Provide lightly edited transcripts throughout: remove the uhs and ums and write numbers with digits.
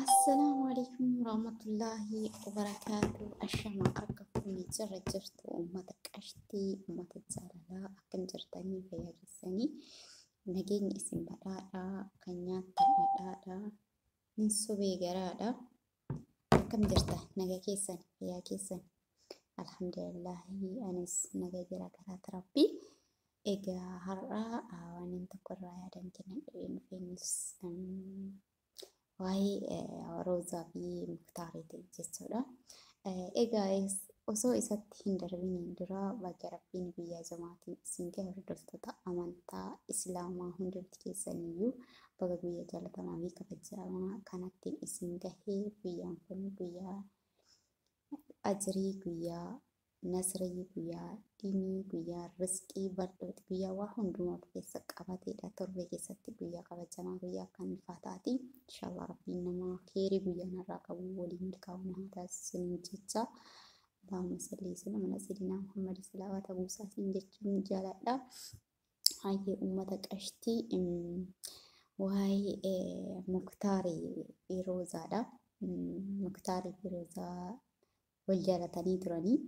Assalaamu alaikum warahmatullaahi wabarakaatu. Ashamaa akka fuunee jirra jirtu uummata qashtii, uummata jaalalaa akkam jirtanii fayyaa keessanii nageenyi isin badhaadhaa kan nyaattan dhadhaadhaa nin sobee garaadha. Akkam jirta naga keessan fayyaa keessan alhamdulillaahi anis naga jira galaata rabbii. Egaa har'aa waan inni tokko irraa yaadan kennan dhibeen dhufeenis waa'ee Roozaa fi Muktaariiti jechuudha. Egaa osoo isatti hin darbiniin dura baga Rabbiin guyyaa jamaatiin isin gahe hordoftoota amantaa Islaamaa hundumti keessaniyyuu baga guyyaa jaalatamaa fi kabajamaa kanatti isin gahe. Guyyaan kun guyyaa ajirii, guyyaa nasrii, guyyaa diinii, guyyaa rizqii bal'ooti, guyyaa waa hundumaa of keessa qabateedha. Torbee keessatti guyyaa kabajamaa, guyyaa kan ulfaataati. Inshallah Rabbiin nama keerii guyyaa narraa qabu waliin milkaa'uu na haa taasisu jecha. Allahumma salli sallam ala sayyidina Muhammad salawaata buusaa siin jechuun jaaladha. Hayyee uummata qashtii, waa'ee Muktaarii fi Roozaadha. Muktaarii fi Roozaa wal jaalatanii turanii.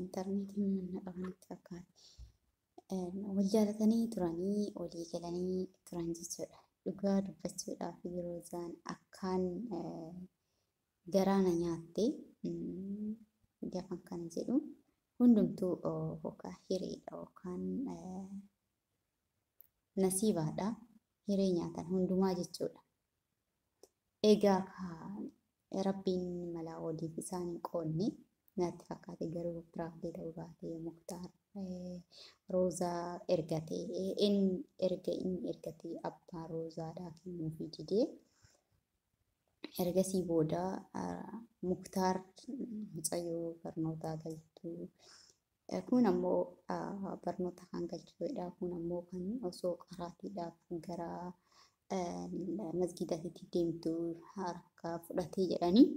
Intarneetiin mana qabanatti fakkaata. Wal jaalatanii turanii walii galanii turan jechuudha. Dhugaa dubbachuudhaaf Roozaan akkaan garaa na nyaatte gafan kana jedhu hundumtuu yookaan hireedha yookaan nasiibaadha. Hiree nyaatan hundumaa jechuudha. Egaa Rabbiin malaa waliif isaan hin qoodne natti fakkaate, garuu biraaflee ta'uu baate Muktaar Roozaa ergatee inni erga inni ergatee abbaa Roozaadhaa kennuufii didee ergasii booda Muktaar mucayyoo barnootaa galtuu kun ammoo barnoota kan galchuudha, kun ammoo kan osoo qaraatiidhaaf gara masgiidaatti deemtu harka fudhatee jedhanii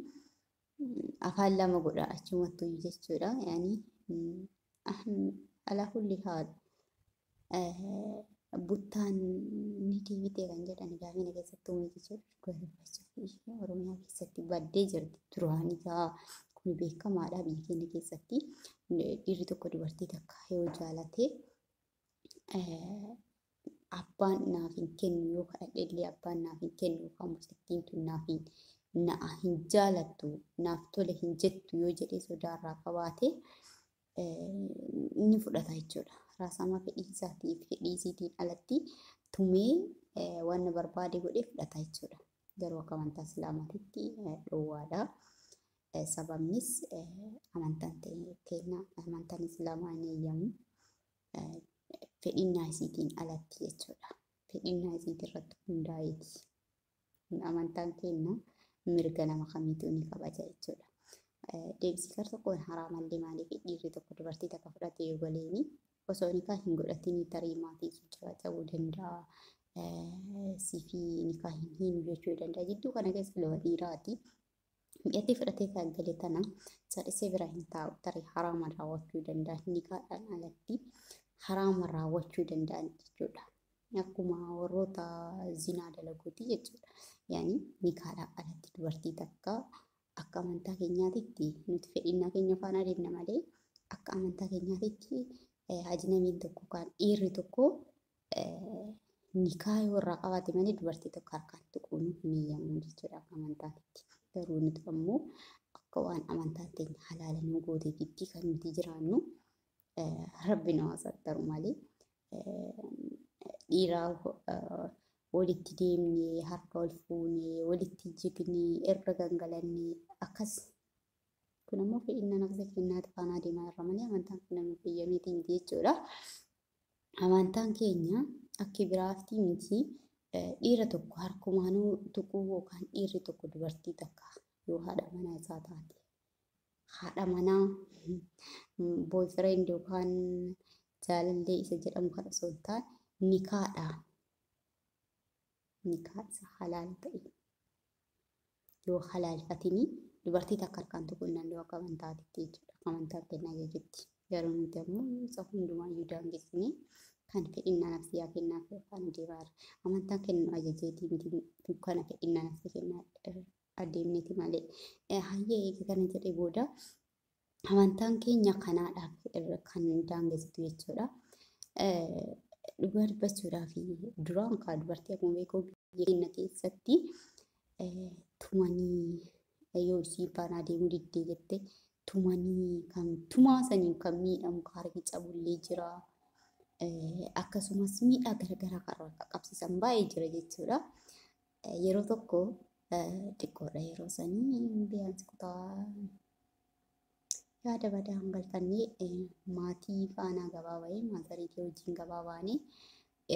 afaan lama godha achumattuu jechuudha. Yaani alaa kulli haal buttaan ni deebitee kan jedhan gaafina keessatti uume jechuudha. Dhugaa dubbachuuf Oromiyaa keessatti baddee jirti duraan isaa kun beekamaadha. Biyya keenya keessatti dhiirri tokko dubartii takka yoo jaalate abbaan naaf hin kennu yoo kadhadhe illee abbaan naaf hin kennu yookaan mucattiin tun naaf hin na'a hin jaalattu naaf tole hin jettu yoo jedhee sodaarraa qabaate ni fudhata jechuudha. Raasama fedhii isaatiif fedhii isiitiin alatti tumee waan barbaade godhee fudhata jechuudha. Garuu akka amantaa Islaamaatitti dhoowwaadha. Sababnis amantaan keenya amantaan Islaamaa hin eeyyamu fedhinnaa isiitiin alatti jechuudha. Fedhinnaa isiitii irratti hundaa'eeti. Amantaan keenya mirga nama kamiituu ni kabaja jechuudha. Deebisii kar tokkoon haraamallee maaliif dhiirri tokko dubartii takka fudhatee yoo galeeni osoo nikaa hin godhatin tarii maatii cabuu danda'a. Siifii nikaa hin hiinu jechuu danda'a. Jidduu kana keessa lola dhiiraati. Mi'atti fudhatee kan gale tana callisee bira hin taa'u, tarii haraama raawwachuu danda'a. Nikaadhaan alatti haraama raawwachuu danda'an jechuudha. Akkuma warroota zinaa dalaguuti jechuudha. Yaani nikaadhaan alatti dubartii takka akka amantaa keenyaatitti nuti fedhinnaa keenya faana adeemna malee akka amantaa keenyaatitti ajnabiin tokko kan dhiirri tokko nikaa yoo irraa qabaate malee dubartii tokko harkaan tuquun hin eeyyamu jechuudha akka amantaatitti. Garuu nuti ammoo akka waan amantaan teenya halaala nu gooteetitti kan nuti jiraannu Rabbi nu haa sattaru malee dhiiraa walitti deemnee harka wal fuunee walitti jignee irra gangalannee akkas. Kun ammoo fedhinnaa nafsa keenyaati faana adeemaa irra malee amantaan kun nama fayyadameetii miti jechuudha. Amantaan keenya akki biraaftii miti dhiira tokko harkumaanuu tuquu yookaan dhiirri tokko dubartii takka yoo haadha manaa isaa taate haadha manaa boyfriend yookaan jaalallee isa jedhamu kan osoo hin taane nikaadhaan nikaa isa halaala ta'e yoo halaalfatanii dubartii takka harkaan tuquu hin danda'u akka amantaatitti jechuudha. Akka amantaa kennaa jechuutti. Garuu nuti ammoo isa hundumaayyuu daangessinee Kan fedhinnaa nafsiyyaa kennaaf yookaan deemaa jira. Amantaan kennu ajajeetii miti kana fedhinnaa nafsii kennaa adeemneeti malee. Hayyee eega kana jedhee booda amantaan keenya kanaadhaaf irra kan daangessitu jechuudha. Dhugaa dubbachuudhaaf duraan kaa dubartii akkuma beekamu biyya keenya keessatti tumanii yoo ishii faana adeemuu diddee jette tumanii kan tumaa saniin kan miidhamu kan harki cabullee jira. Akkasumas miidhaa garaagaraa kan irra qaqqabsiisan baay'ee jira jechuudha. Yeroo tokko xiqqoodha yeroo sanii biyyaansi kutaa yaada badaa hangalfannee maatii faana gabaa bahee maazariitii wajjin gabaa baanee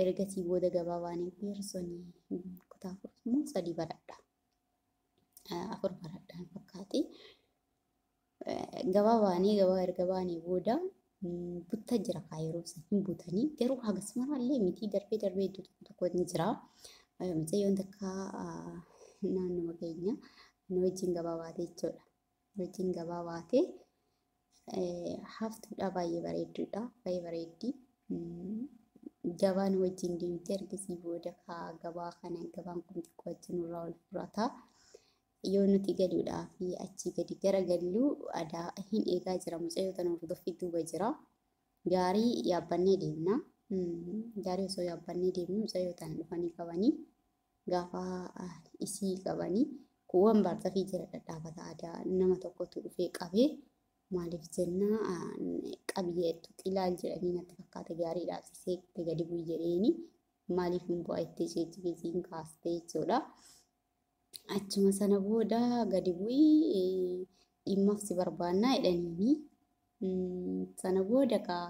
ergasii booda gabaa baanee yeroo sanii kutaa afur immoo sadii baradha. Afur baradha fakkaate. Gabaa baanee gabaa erga baanee booda butta jira kaa yeroo san hin butanii garuu hagas maraallee miti darbee darbee iddoo tokko tokko ni jira. Mucayyoon takka naannuma keenya nu wajjin gabaa baate jechuudha. Nu wajjin gabaa baate haftuudha baay'ee bareedduudha baay'ee bareeddi. Gabaa nu wajjin deemte ergasii booda kaa gabaa kana gabaan kun xiqqoo achi nurraa ol furata. Yoo nuti galuudhaaf achii gadi garagallu adaa hin eegaa jira mucayyoo tana hordoffii duuba jira. Gaarii yaabbannee deemna. Gaarii osoo yaabbannee deemnu mucayyoo tana dhufanii qabanii gaafa isii qabanii kuuwwan baarzafii jira dhadhaabata aadaa nama tokkotu dhufee qabee maaliif jennaa qabiyyee ilaal jedhanii natti fakkaata gaarii dhaabsisee gadi bu'i jedheeni maaliif hin bu'aa itti isheechi kaastee jechuudha. Achuma sana booda gadi bu'ii dhimmaaf si barbaannaa jedhaniini. Sana booda kaa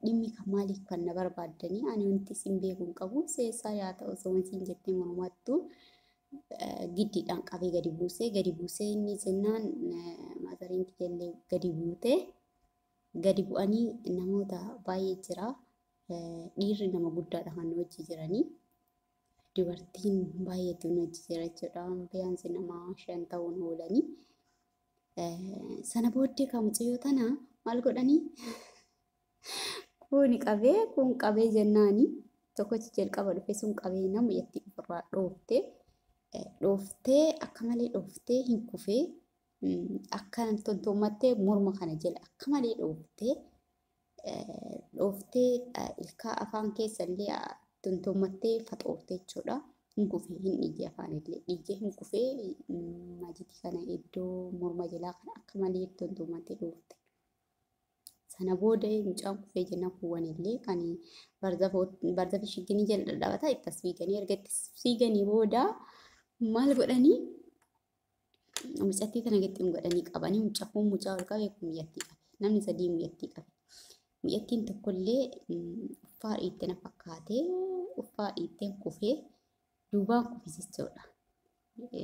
dhimmi kan maaliif kan na barbaaddanii ani wanti isin beeku hin qabu seessaa yaa ta'u osoo isin jettee mormattu giddiidhaan qabee gadi buusee inni jennaan maatariin jallee gadi buutee gadi bu'anii namoota baay'ee jira. Dhiirri nama guddaadha kan hojii jiranii. Dubartiin baay'eetu nu hojii jira jechuudha. Biyyaansi nama 5 ta'uun oolanii. Sana booddee kan mucayyoo tana maal godhanii? Kun qabee kun qabee jennaani tokkochi jalqaba dhufe sun qabee nama itti ofirraa dhooftee dhooftee akka malee dhooftee hin kufee akka tontoommattee morma kana jala akka malee dhooftee dhooftee ilkaa afaan keessa illee tontoommattee faxoofte jechuudha. Hin kufee hin dhiigee afaan illee dhiigee hin kufee majitii kana iddoo morma jalaa kana akka malee tontoommattee dhoofte. Sana booda mucaan kufee jennaan kuuwwan illee kan barzafii shiginii jala dhadhaabata itti as fiiganii erga itti fiiganii booda maal godhanii mucattii tana gixxim godhanii qabanii mucaa kun mucaa ol qabee kun mucattii qabe namni sadii mucattii qabe. Mucattiin tokkollee uffaa dhiitte na fakkaatee uffaa dhiitteen kufee duubaan kufe jechuudha.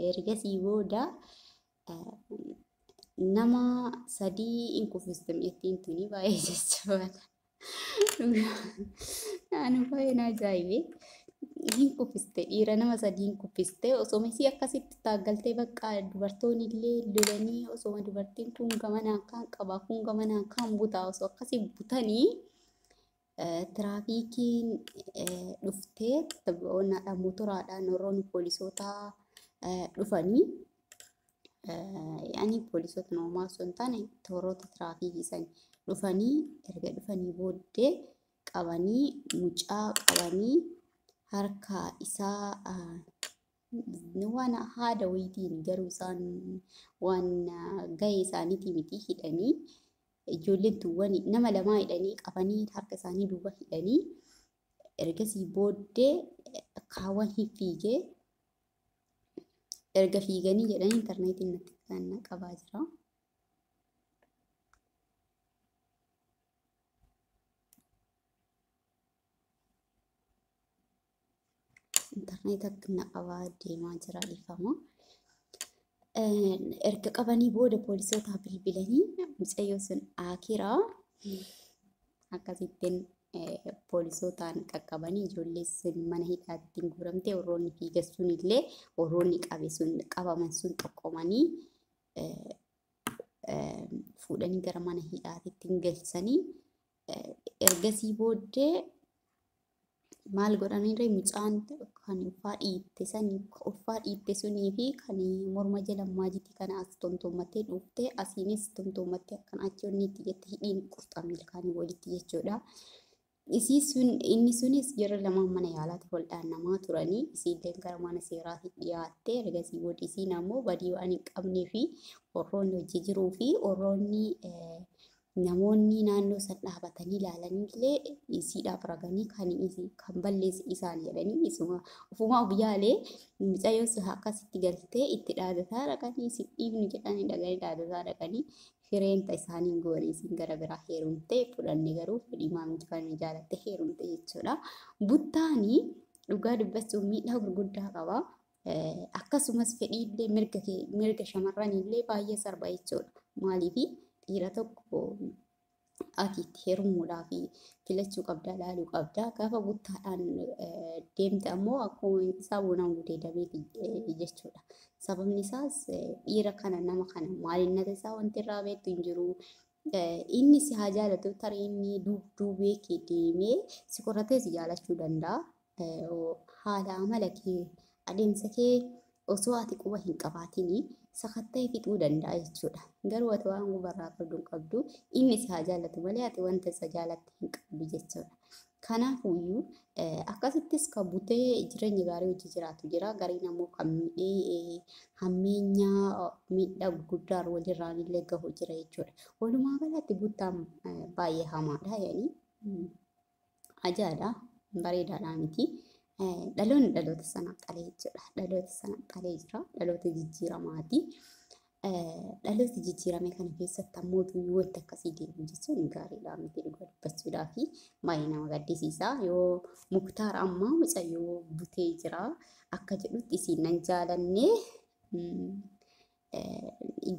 Ergasii booda nama sadii hin kuffiste mucattiin tuni baay'ee jechuudha. Ani baay'ee na ajaa'ibe. Hin kuffiste dhiira nama sadii hin kuffiste osoo isii akkasitti taaggaltee bakka dubartoonni illee lolanii osoo dubartiin kun gamanaan kaan qaba kun gamanaan kaan butaa osoo akkasii butanii tiraafikiin dhuftee motoraadhaan warroonni poolisoota dhufanii yaani poolisoota normaal osoo hin taane tooroota tiraafikii san dhufanii erga dhufanii booddee qabanii mucaa qabanii harka isaa waan haada wayiitiin garuu isaan waan gahee isaaniitii miti hidhanii ijoolleen tuuwwan nama lamaa hidhanii qabanii harka isaanii duuba hidhanii ergasii booddee kaawwan hin fiigee erga fiiganii jedhanii intarneetiin natti kan qabaa jira. Intarneet akka na qabaa deemaa jira dhiifama. Erga qabanii booda poolisoota bilbilanii mucayyoo sun akiraa akkasittiin poolisootaan qaqqabanii ijoollee sun mana hidhaatti guuramte warroonni fiigan sun illee warroonni qabe sun qabaman sun xoqqomanii fuudhanii gara mana hidhaatti galchanii ergasii booddee Maal godhaniirre, mucaan kan ulfaa dhiitte sanii, ulfaa dhiitte sunii fi kan morma jala maajitii kana as tontommattee dhuftee, asiinis tontommattee akkan achi onni itti jette hidhiin qurxammii ilkaanii walitti jechuudha. Isii sun inni sunis yeroo lamaan mana yaalaatti waldhaannamaa turanii, isiillee gara mana seeraatti dhiyaattee, ergasii booda isiin ammoo badii waan hin qabnee fi warroonni hojii jiruu fi warroonni namoonni naannoo san dhaabatanii ilaalanillee isiidhaaf raganii kan isii kan balleesse isaan jedhanii, isuma ofumaa of yaalee mucayyoo sun akkasitti galtee itti dhaadataa dhaqanii, isin dhiifnu jedhanii dhaqanii dhaadataa dhaqanii fireenta isaanii goone. Isiin gara biraa heerumtee fudhanne, garuu fedhii maamilti kan jaalatte heerumte jechuudha. Buttaanii dhugaa dubbachuun miidhaa gurguddaa qaba. Akkasumas fedhiillee mirga shamarraniillee baay'ee sarba jechuudha. Maaliif, dhiira tokko ati itti heerumuudhaaf filachuu qabda, ilaaluu qabda. Gaafa buttaadhaan deemte ammoo akkuma isaa bunaan gudeedameeti jechuudha. Sababni isaas dhiira kana, nama kana maalinnata isaa wanti irraa beektu hin jiru. Inni si haa jaalatu, tarii inni duubee kee deemee si qoratee si jaalachuu danda'a. Haala amala kee, adeemsa kee osoo ati quba hin qabaatin sakatta'ee fixuu danda'a jechuudha. Garuu ati waan gubarraa qabdu hin qabdu, inni si haa jaallatu malee ati wanta isa jaalatte hin qabdu jechuudha. Kanaafuyyuu akkasittis kan butee jireenya gaarii hojii jiraatu jira. Gariin ammoo kan miidhee hammeenya miidhaa gurguddaa walirraan illee gahu jira jechuudha. Walumaa galatti buttaan baay'ee hamaadha. Yani ajaa'idha. Bareedaadha miti. Dhaloonni dhaloota sana qalee jechuudha. Dhaloota sana qalee jira. Dhaloota jijjiiramaati. Dhaloota jijjiirame kana keessatti ammoo wanti akkasii deemu jechuun gaariidha miti, dhugaa dubbachuudhaa fi baay'ee nama gaddisiisa. Yoo Muktaar ammaa mucayyoo butee jira akka jedhutti, isiin nan jaalannee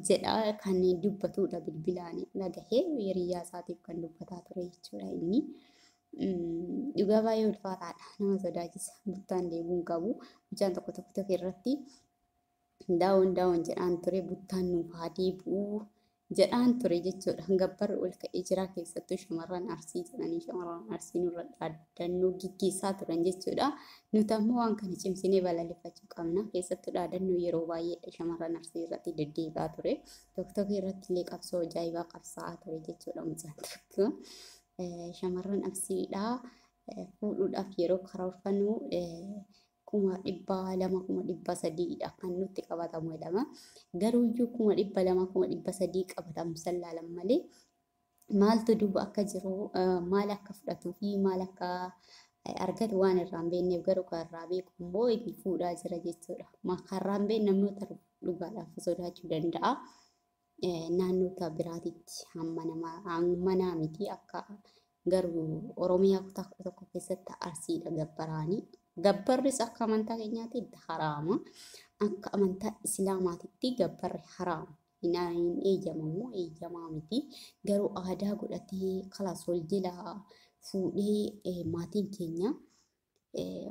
jedha kan dubbatudha, bilbilaan dhagahee hiriyyaa isaatiif kan dubbataa ture jechuudha inni. Dhugaa baay'ee ulfaataadha, nama sodaachisa. Buttaan deemuu hin qabu. Mucaan tokko tokko tokko irratti daawon daawon jedhaan ture, buttaan nuuf haa deebi'uu jedhaan ture jechuudha. Gabbarri ol ka'ee jira, keessattuu shamarran Arsii jedhanii shamarran Arsii nurra dhaadannoo gaggeessaa turan jechuudha. Nuti ammoo waan kana cimsinee balaaleffachuu qabna. Keessattuu dhaadannoo yeroo baay'ee shamarran Arsii irratti deddeebi'aa ture. Tokko tokko irratti illee qabsoo ajaa'ibaa qabsaa'aa ture jechuudha mucaan tokko. Shamarran Arsiidhaa fuudhuudhaaf yeroo karoorfannu 200,000, 300,000dha kan nutti qabatamu jedhama. Garuu iyyuu 200,000, 300,000 qabatamu sallaalan malee maaltu duuba akka jiru, maal akka fudhatuu fi maal akka argatu waan irraa hin beekneef, garuu kan irraa beeku immoo inni fuudhaa jira jechuudha. Kan irraa hin beekne namoota dhugaadhaaf sodaachuu danda'a. Naannota biraatitti hamma nama miti, akka garuu Oromiyaa kutaa 11 keessatti Arsiidha gabbaraanii. Gabbarris akka amantaa keenyaatti haraama. Akka amantaa Islaamaatitti gabbarri haraama. Hin eeyyamamu, eeyyamaa miti. Garuu aadaa godhatee kalaas wal jala fuudhee maatiin keenya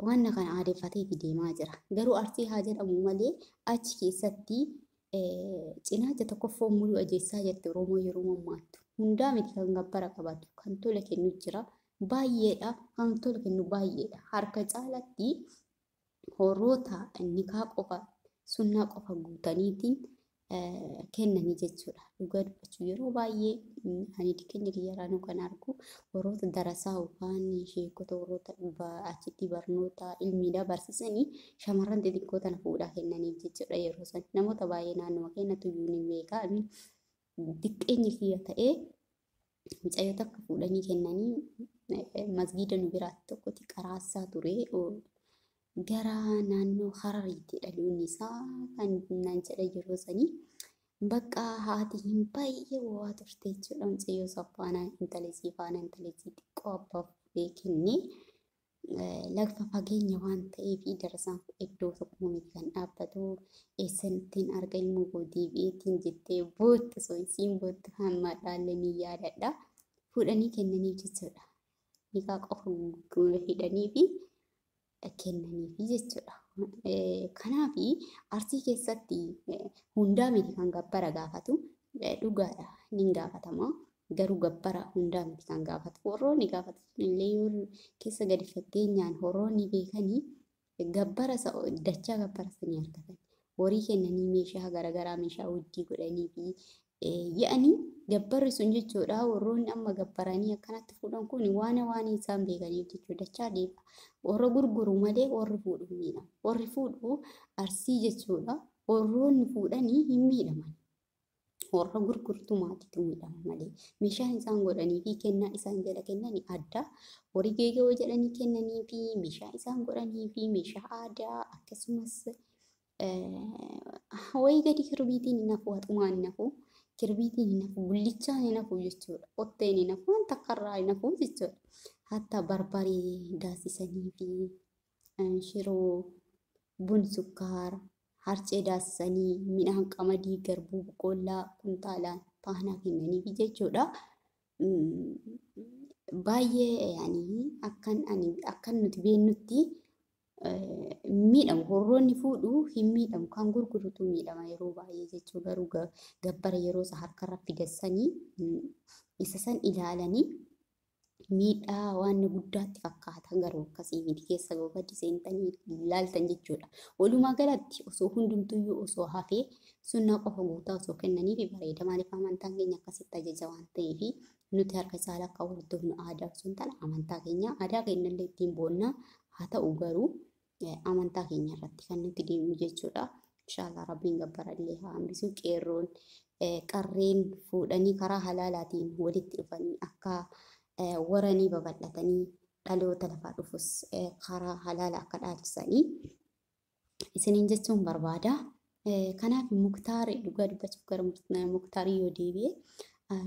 waan kana aadeeffateeti deemaa jira. Garuu Arsii haa jedhamu malee achi keessatti cinaacha tokkoffoo muluu ajeessaa jette Oromoo yeroo mammaattu. Hundaa miti kan gabbara qabatu, kan tola kennu jira. Baay'eedha. Kan tola kennu baay'eedha. Harka caalatti horoota nikaa qofa, sunnaa qofa guutaniitiin kennanii jechuudha. Dhugaa dubbachuu yeroo baay'ee ani keenya kiyyaraanuu kan argu warroota darasaa yookaan sheekota, warroota achitti barnoota ilmiidhaa barsiisanii shamarran xixiqqoo tana fuudhaa kennaniif jechuudha yeroo san. Namoota baay'ee naannoo keenyatti iyyuu ni beeka. Xiqqeenyi kiyya ta'ee mucayyoo takka fuudhanii kennanii masgiida nu biraatti tokkotti qaraassaa ture. Gara naannoo Harariitti dhaloonni isaa kan naan jedha yeroo sanii. Bakka haati hin baay'ee bo'aa turte jechuudha. Mucayyoo isaa faana, intala isii faana, intala isii xiqqoo abbaa fuudhee kennee, lafa fageenya waan ta'eef darasaan iddoo tokko miti kan dhaabbatu, eessattiin arga ilmoo koo deebi'eetiin jettee boottu, osoo isiin boottu hamma dhaalle ni yaadadha. Fuudhanii kennaniif jechuudha. Nikaa qofa hidhanii fi kennaniifi jechuudha. Kanaaf Arsii keessatti hundaa miti kan gabbara gaafatu, dhugaadha, ni gaafatama. Garuu gabbara hundaa miti kan gaafatu. Warroonni gaafatu illee yoo keessa gadi fageenyaan warroonni beekanii gabbara dachaa gabbara sanii argatan. Horii kennanii meeshaa garaagaraa meeshaa hojii godhanii fi yaa'anii gabbarri sun jechuudha. Warroonni amma gabbaranii akkanatti fuudhan kun waan waan isaan beekaniif jechuudha. Dachaa deema. Warra gurguru malee warri fuudhu hin miidhamu. Warri fuudhu arsii jechuudha. Warroonni fuudhanii hin miidhaman. Warra gurgurtu maatiitu miidhama malee. Meeshaan isaan godhanii fi kennaa isaan jala kennanii adda. Horii geegoo jedhanii kennanii fi meeshaa isaan godhanii fi meeshaa aadaa akkasumas wayii gadi kirbiitiin hin hafu, haxumaan hin hafu, kirbiitiin hin hafu, gullichaan hin hafu jechuudha. Qotteen hin hafu, wanta karraa hin hafu jechuudha. Hatta barbaree daasisanii fi shiroo, bun sukkaara, harcee daasisanii midhaan qamadii, garbuu, boqqollaa kuntaalaan faanaa kennaniif jechuudha. Baay'ee akkan nuti beeknutti miidhamu. Warroonni fuudhu hin miidhamu. Kan gurgurutu miidhama yeroo baay'ee jechuudha. Garuu gabbara yeroo isa harkarra fidassanii isa san ilaalanii miidhaa waan guddaatti fakkaata. Garuu akkasii miti keessa gadi seentanii ilaaltan jechuudha. Walumaa galatti osoo hundumtuyyuu osoo hafee sunnaa qofa guutaa osoo kennaniif bareeda. Maaliif amantaan keenya akkasitti ajaja waan ta'eef nuti harka caalaa akka hordofnu aadaa osoo hin taane amantaa keenya aadaa keenyallee ittiin boonna. Haa ta'u garuu amantaa keenya irratti kan nuti deemnu jechuudha. Inshaallah rabbiin gabbarallee haa hambisu. Qeerroon qarreen fuudhanii karaa halaalaatiin walitti dhufanii akka waranii babal'atanii dhaloota lafaa dhufus karaa halaala akka dhaalchisanii isiniin jechuun barbaada. Kanaaf Muktaar dhugaa dubbachuuf gara Muktaarii yoo deebi'e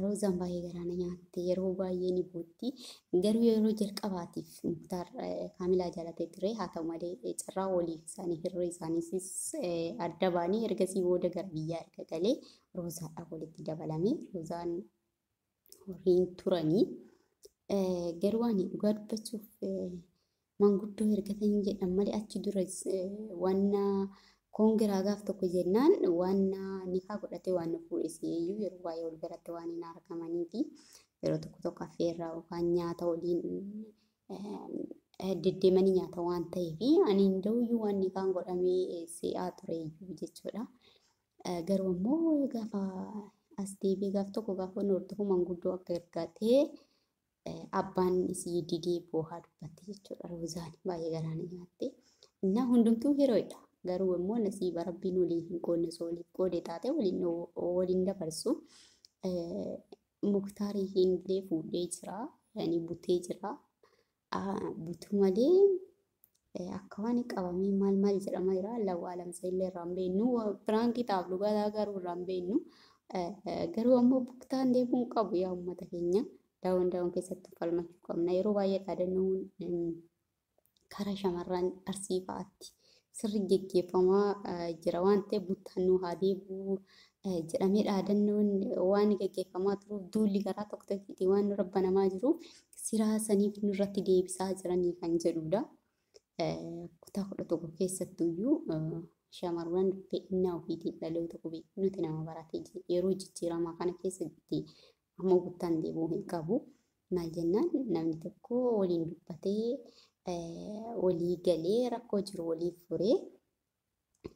Roozaan baay'ee garaana nyaatte yeroo baay'ee ni bootti. Garuu yeroo jalqabaatiif Muktaar Kaamilaa jaalatee ture. Haa ta'u malee carraa waliif isaanii hirree isaaniisis adda baanii ergasii booda gara biyyaa erga galee Roozaadhaan walitti dabalame. Roozaan horiin turanii. Garuu ani dhugaa dubbachuuf manguddoo ergatanii jedhan malee achi dura wanna koongiraa gaaf tokko jennaan wanna nikaa godhatee waan nu fuudhise iyyuu yeroo baay'ee wal biratti waan hin argamanii fi yeroo tokko tokko affeerraa yookaan nyaata waliin deddeemanii nyaata waan ta'eef ani hin da'uyyuu waan nikaan godhamee se'aa ture iyyuu jechuudha. Garuu immoo gaafa as deebi'ee gaaf tokko gaafa inni hordofu manguddoo akka ergatee abbaan isii didee boohaa dubbatte jechuudha. Roozaan baay'ee garaan nyaatte. Innaa hundumtuu heroidha. Garuu immoo nasiiba rabbiin waliin hin qoodne osoo waliif qoode taate waliin dabarsu. Muktaarii illee fuudhee jira. Yani butee jira. Butuu malee akka waan qabamee maal maal jedhama jira. Allahu alamsa illee irraa hin beeknu. Piraankii taaf dhugaa garuu irraa hin beeknu. Garuu ammoo buktaan deemuu hin qabu yaa uummata keenya. Daawwan daawwan keessatti falmachuu qabna. Yeroo baay'ee dhaadannoon karaa shamarran arsii fa'aatti sirri geggeeffamaa jira waan ta'eef buttaan nu haa deebi'u jedhamee dhaadannoon waan geggeeffamaa turuuf duulli karaa tokko tokkotti waan nurra banamaa jiruuf siraa saniif nurratti deebisaa jiranii kan jedhudha. Kutaa 11 keessattuyyuu shamarran fedhinnaa ofiitiin dhaloota qubee nuti nama baratee yeroo jijjiiramaa kana keessatti amma buttaan deebi'uu hin qabu. Maal jennaan namni tokko waliin dubbatee walii galee rakkoo jiru waliif furee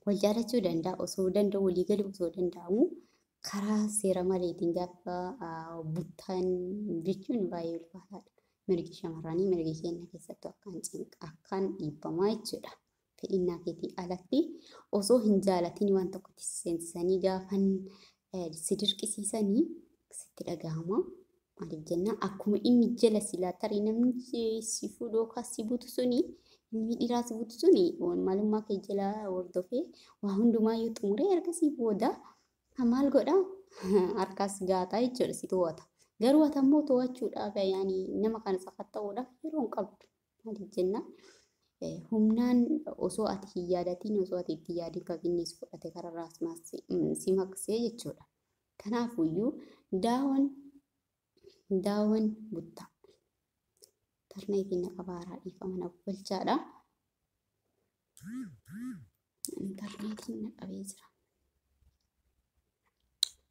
wal jaalachuu danda'a. Osoo danda'u walii galuu osoo danda'amu karaa seera maleetiin gaafa buttaan jechuun baay'ee ulfaataadha. Mirgi shamarranii mirgi keenya keessattuu akkaan cinqa akkaan dhiibbamaa jechuudha. Fedhinnaa keetii alatti osoo hin jaalatin waan tokkotti seensisanii gaafan si dirqisiisanii sitti dhagahama. Maaliif jennaan akkuma inni jala silaa tarii namni si fuudhu yookaan si butu suni inni dhiiraa si butu suni maalummaa kee jala hordofee waa hundumaayyuu xumuree ergasii booda maal godhaa harkaas gaataa jechuudha si to'ata. Garuu ati ammoo to'achuudhaaf yaani nama kana sakatta'uudhaaf yeroo hin qabdu. Maaliif jennaan humnaan osoo ati hin yaadatiin osoo ati itti yaadin kan inni si fudhate kararraa si maqsee jechuudha. Kanaafuyyuu daawwan buttaa intarneetiin na qabaaraa dhiifama na bulchaadha. Intarneetiin na qabee jira.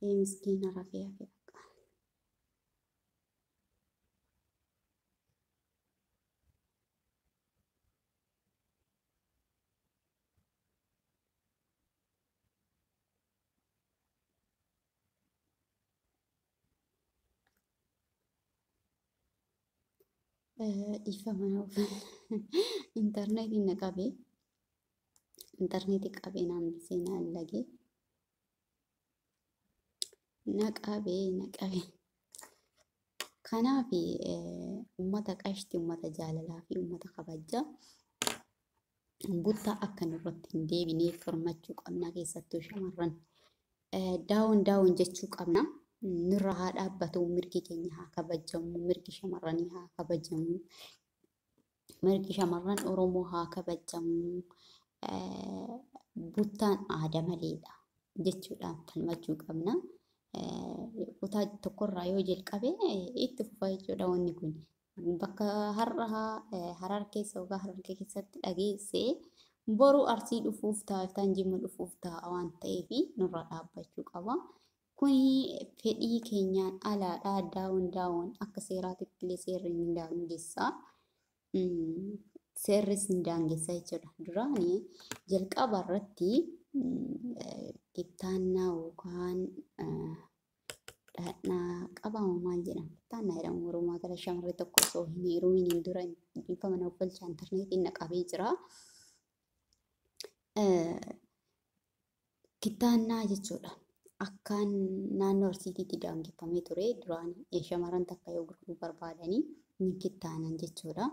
Miskiina rafee hafee bakka. Dhiifama naaf intarneetiin na qabee intarneetii qabee na hambisee na allagee na qabee na qabee. Kanaaf uummata qashti, uummata jaalalaa fi uummata kabajaa buttaa akka nurratti hin deebineef falmachuu qabna, keessattuu shamarran. Down down jechuu qabna. Nurra haa dhaabbatu, mirgi keenya haa kabajamu, mirgi shamarranii haa kabajamu, mirgi shamarran Oromoo haa kabajamu. Buttaan aadaa maleedha jechuudhaan falmachuu qabna. Kutaa tokkorraa yoo jalqabe itti fufa jechuudha wanni kun. Bakka har'a Harar keessa yookaan Harargee keessatti dhageessee boru Arsii dhufuuf ta'a, iftaan Jimma dhufuuf ta'a waan ta'eef nurra dhaabbachuu qaba. Kuni fedhii keenyaan alaadha. Down down akka seeraatitti illee seerri ni daangessa. Seerris ni daangessa jechuudha. Duraani jalqaba irratti kittaannaa yookaan dhadhaa qabamu maal jedhama? Kittaannaa jedhamu Oromoo gara shamarree tokko osoo hin heeruminiin dura bifa mana uffalchaa intarneetiin na qabee jira. Kittaannaa jechuudha. Akkaan naannoo Arsiitiitti daangeffamee ture duraan shamarran takka yoo gurguruu barbaadanii ni kittaanan jechuudha.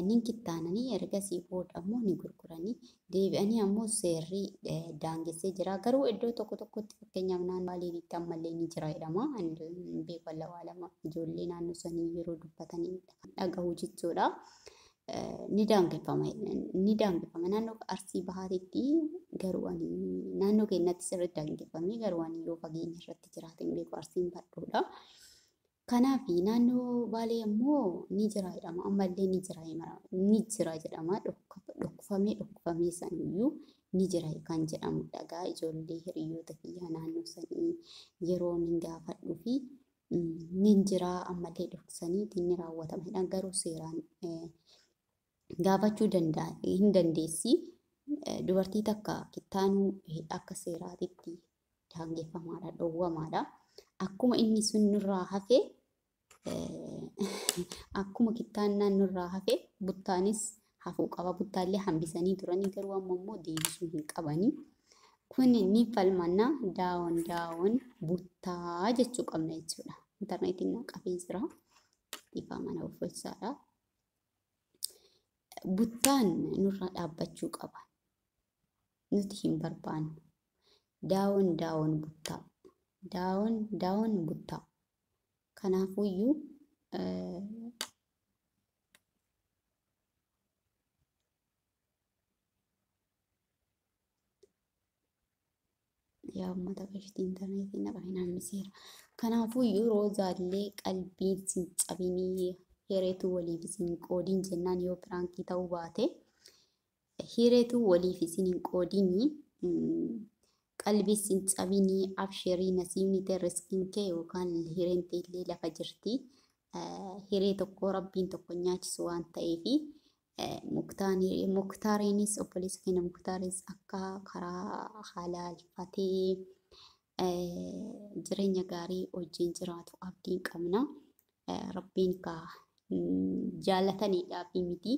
Ni kittaananii ergasii booda ammoo ni gurguranii deebi'anii ammoo seerri daangessee jira. Garuu iddoo tokko tokkotti, fakkeenyaaf naannoo Baaleetti ammallee ni jira jedhama. Ani beeku lama lama ijoollee naannoo sanii yeroo dubbatanii dhagahu jechuudha. Ni daangeffama, ni daangeffama naannoo Arsii Bahaatitti, garuu ani naannoo keenyatti sirriitti daangeffamee, garuu ani yoo fageenya irratti jiraate hin beeku, Arsiin bal'oodha. Kanaaf naannoo Baalee ammoo ni jira jedhama, ammallee ni jira, ni jira jedhama, dhokfamee dhokfamee saniyyuu ni jira kan jedhamu dhagaa ijoollee hiriyoota kiyyaa naannoo sanii yeroo ni gaafadhuu fi ni jira, ammallee dhoksanii ni raawwatama jedhan, garuu seeraan gaafachuu danda'a hin dandeessi. Dubartii takka kittaanuu akka seeraatitti daangeffamaadha, dhowwamaadha. Akkuma inni sun nurraa hafe, akkuma kittaannaan nurraa hafe, buttaanis hafuu qaba. Buttaallee hambisanii turanii, garuu amma immoo deebisuu hin qabanii. Kun ni falmanna, down down buttaa jechuu qabna jechuudha. Intarneetiin na qabee jira. Ifaa mana uffachaa. Buttaan nurra dhaabbachuu qaba. Nuti hin barbaannu. Down down buttaa. Down down buttaa. Kanaafuyyuu yaa uummata qashtii, intarneetiin na qabee naanniseera. Kanaafuyyuu Roozaallee qalbiin sin cabinii, hireetu waliif isin qoodiin jennaan, yoo piraankii ta'uu baate hireetu waliif isin hin qoodinii, qalbii sin cabinii, abshirii, nasiibni ta'e riskiin kee yookaan hireen ta'e lafa jirti. Hiree tokko rabbiin tokko nyaachisu waan ta'eefi Muktaariinis, obboleessa keenya Muktaaris akka karaa halaalfatee jireenya gaarii wajjin jiraatu abdiin qabna. Rabbiin kaa jaalataniidhaa fi miti.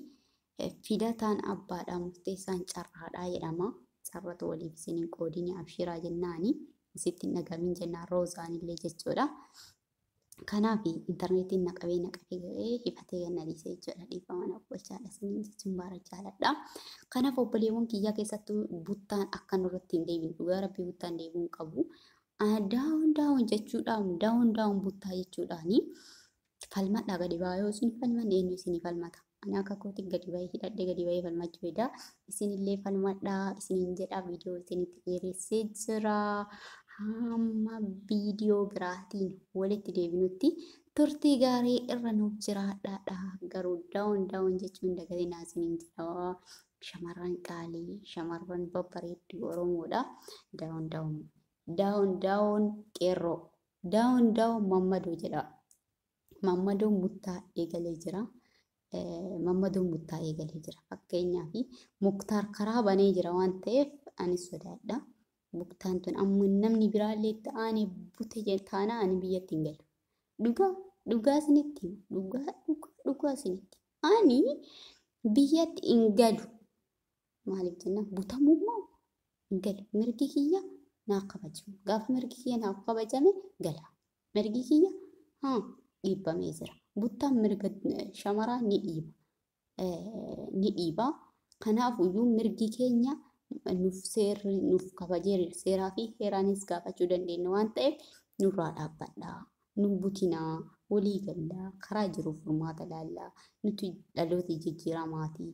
Filataan abbaadhaa, murteessaan carraadhaa jedhama. Carratu waliif isin hin qoodini, abshiraa jennaani. Isitti hin dhagamin jennaan Roozaanillee jechuudha. Kanaaf intarneetiin na qabee na qabee hifatee ganna dhiise jechuudha. Dhiifama na oolchaadha isiniin jechuun baara jaaladha. Kanaaf obboleewwan kiyyaa, keessattuu buttaan akka nurratti hin deebine, dhugaa rabbii buttaan deebi'uu hin qabu. Down down jechuudhaan, down down buttaa jechuudhaani falmadhaa gadi ba'aa. Yoo isin falmanne eenyu isinii falmata? Ani akka kootti gadi ba'ee hidhadhee gadi ba'ee falmachuu fedha. Isinillee falmadhaa isiniin jedha, viidiyoo isinitti dheeressee jira. Hamma viidiyoo biraatiin walitti deebinutti turtii gaarii irra nuuf jiraadhaadha. Garuu down down jechuun dagatinaa isiniin jedha. Shamarran qaalii, shamarran babbareedduu Oromoodha. Down down down down qeerroo, down down mammadoo jedha. Mammadoon buttaa eegalee jira. Mammadoon buttaa eegalee jira. Fakkeenyaaf Muktaar karaa banee jira waan ta'eef anis sodaadha. Buttaan tun amma namni biraallee itti aanee bute taanaa ani biyyatti hin galu. Dhugaa dhugaa isinitti hima. Dhugaa dhugaa. Dhugaa isinitti. Ani biyyatti hin galu. Maaliif jennaan butamummaa hin galu. Mirgi kiyya naaf kabajamu. Gaafa mirgi kiyya naaf kabajame gala. Mirgi kiyya dhiibbamee jira. Buttaan mirga shamaraa ni dhiiba. Ni dhiiba. Kanaafuyyuu mirgi keenya nuuf seerri nuuf kabajeera seeraa fi heeraanis gaafachuu dandeenya waan ta'eef nurraa dhaabbadhaa. Nu butinaa, walii gallaa, karaa jiruuf furmaata laallaa, nuti dhaloota jijjiiramaatii.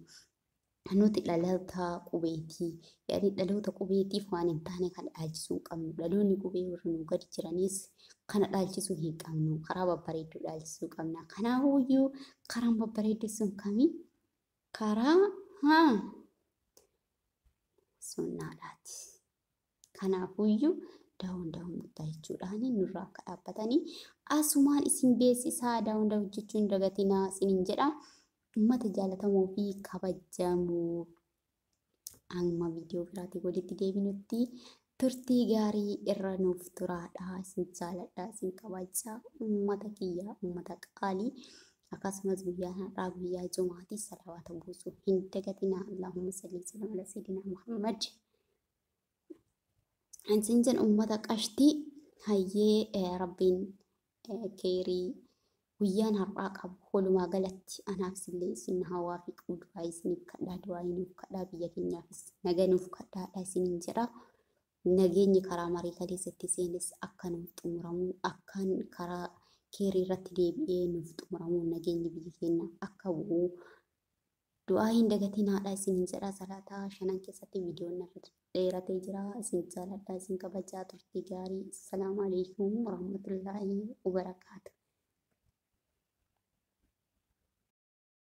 Nuti dhaloota qubeetii. Yaani dhaloota qubeetiif waan hin taane kana dhaalchisuu hin qabnu. Dhaloonni qubee warri nu gadi jiranis kana dhaalchisuu hin qabnu. Karaa babbareedduu dhaalchisuu qabna. Kanaafuyyuu karaan babbareedduu sun kamii? Karaa sunnaadhaati. Kanaafuyyuu daawun daawun buttaa jechuudhaan nurraa akka dhaabbatanii asumaan isin beeksisaa daawun daawun jechuun dagatinaa isiniin jedha. Uummata jaallatamoo fi kabajamoo amma viidiyoo biraatiin walitti deebinutti turtii gaarii irra nuuf turaadha. Isin jaaladha, isin kabajaa uummata kiyyaa, uummata qaalii. Akkasumas guyyaan har'aa guyyaa Jumaatii salawaata buusuu hin dagatinaa. Allahumma salli sallam ala sayyidina Muhammad. Isin jedhan uummata qashtii hayyee rabbiin keerii guyyaan har'aa qabu walumaa galatti anaaf sillee isin hawaa fi du'aa isiniif kadhaa du'aa nuuf kadhaa biyya keenyaafis naga nuuf kadhaadha isiniin jedha. Nageenyi karaa marii kaleessatti seenes akka nuuf xumuramu akkaan karaa keerii irratti deebi'ee nuuf xumuramu nageenyi biyya keenya akka bu'u du'aa hin dagatinaadha isiniin jedha. Salaataa shanan keessatti viidiyoon narra dheeratee jira. Isin jaaladha, isin kabajaa turtii gaarii. Assalaamu alaikum warahmatullaahi wabarakaatu.